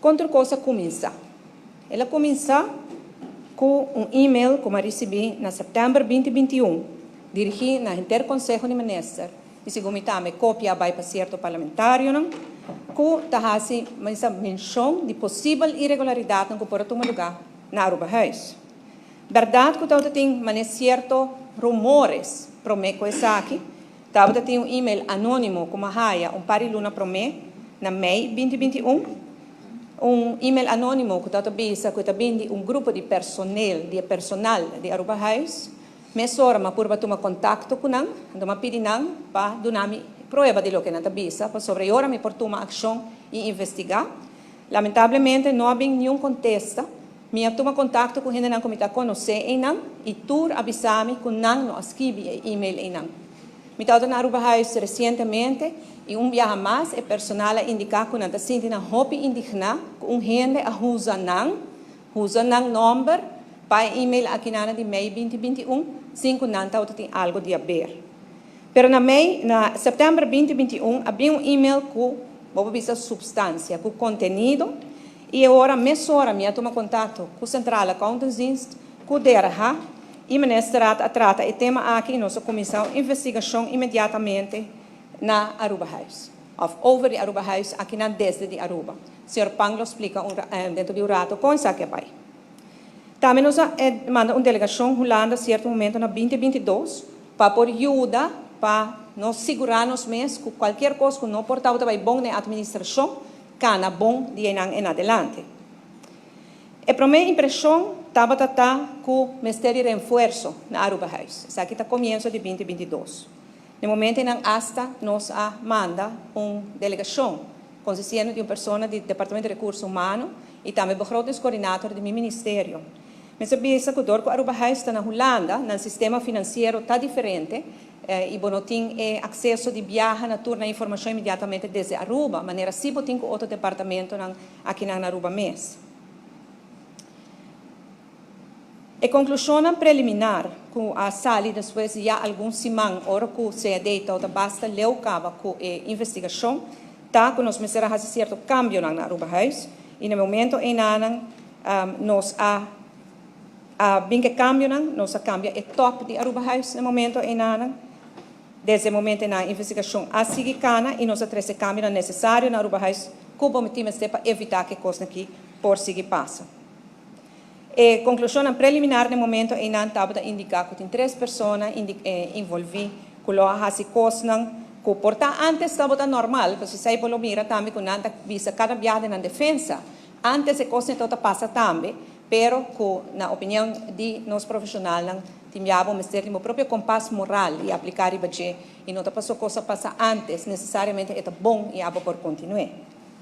Kon tur kos a kuminsá? El a kuminsá ku un email ku mi a risibí na sèptèmber 2021, dirigí na henter Konseho di Minister i segun mi tambe kopia a bai pa sierto parlamentarionan, ku ta hasi menshon di posibel iregularidatnan ku por a tuma lugá na Arubahuis. Bèrdat ku tabata tin manera sierto rumores promé ku esaki. Tabata tin un email anónimo ku mi a haya un par di luna promé, na mei 2021. Un email anónimo ku tabata bisa ku e ta bin di un grupo di personel di e personal di Arubahuis. Mesora mi a purba tuma kontakto ku nan, anto mi a pidi nan pa duna mi prueba di loke nan ta bisa, pasobra e ora mi por tuma akshon i investigá. Lamentablemente no a bin niun kontesta. Mi a tuma kontakto ku hendenan ku mi ta konosé einan i tur a bisa mi ku nan no a skibi e email einan. Mi tabata na Arubahuis resientemente i un biaha mas e personal a indiká ku nan ta sinti nan hopi indigná ku un hende a usa nan, usa nan nòmber pa e email akinana di mei 2021 sin ku nan tabata tin algu di haber. Pero na mei, na sèptèmber 2021 a bin un email ku, bo por bisa supstansia, ku kontenido. I e ora mesora mi a tuma kontakto ku Centrale Accountantsdienst, ku DRH, i Ministerraad a trata e tema aki i nos a kuminsá un investigashon inmediatamente na Arubahuis, òf over di Arubahuis akinan desde di Aruba. Señor Pang lo splika un dentro di un rato kon esaki a bai. Tambe nos a manda un delegashon Hulanda sierto momento na 2022 pa por yuda pa nos sigurá nos mes ku kualkier kos ku no por tabata bai bon den administrashon kana bon di einan en adelante. E promé impreshon tabata ta ku mester di renfuerso na Arubahuis. Esaki ta komienso di 2022. Na e momento einan asta nos a manda un delegashon konsistiendo di un persona di Departamento di Rekurso Humano i tambe begrotingscoördinator di mi ministerio. Mester bisa ku dor ku Arubahuis ta na Hulanda, nan sistema finansiero ta diferente i bo no tin e akseso di biaha na tur nan informashon inmediatamente desde Aruba, manera si bo tin ku otro departamentonan akinan na Aruba mes. E konklushonnan preliminar ku a sali despues di ya algun siman ora ku CAD tabata basta leu kaba ku e investigashon ta ku nos mester a hasi sierto kambionan na Arubahuis i na e momento einanan nos a a bin ku e kambionan, nos a kambia e tòp di Arubahuis na e momento einanan. Desde e momento einan e investigashon a sigui kana i nos a trese kambionan nesesario na Arubahuis ku bo tin mester pa evitá ku e kosnan aki por sigui pasa. E konklushonnan preliminar na e momento einan tabata indiká ku tin tres persona involví ku lo a hasi kosnan ku por ta ántes tabata normal, pasobra esei bo lo mira tambe ku nan ta bisa kada biaha den nan defensa, ántes e kosnan tabata pasa tambe, pero ku na opinion di nos profeshonalnan tin biaha bo mester tin bo propio kompas moral i apliká riba dje i no ta pasobra kos a pasa ántes nesesariamente e ta bon i abo por kontinu'é.